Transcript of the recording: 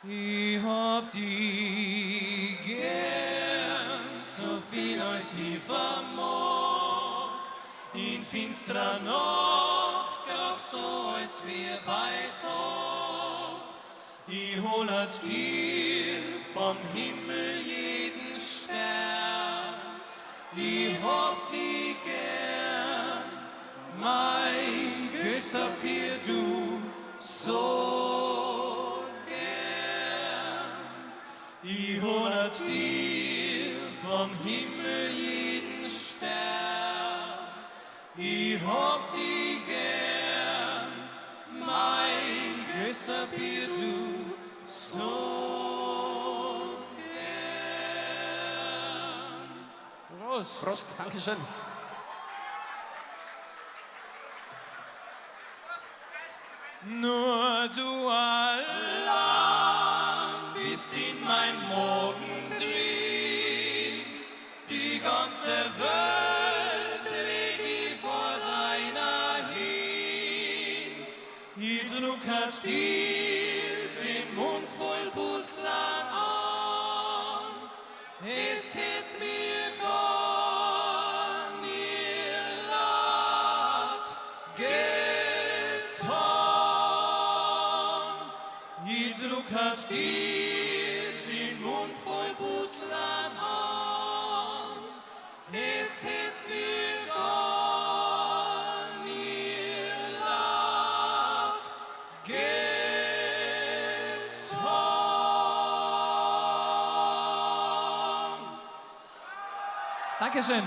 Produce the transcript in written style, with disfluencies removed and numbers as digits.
I hob di gern, so viel ois i vermog, in finstrer Nacht, grad so ois wie bei Tag. I holat dir vom Himmel jeden Stern, i hob di gern, mei Gösserbier du so gern. I holat dir vom Himmel jeden Stern, i hob di gern, mei Gösserbier du so gern. Prost! Prost, Dankeschön. Nur du allein bist in mein Morgen drin, die ganze Welt leg ich vor deiner hin. Ich druck dir den Mund voll Buslan an, es hätt mir gar nie leid getan. Ich druck dir den Mund voll Buslan an, es hätt mir gar nie leid getan. Dankeschön.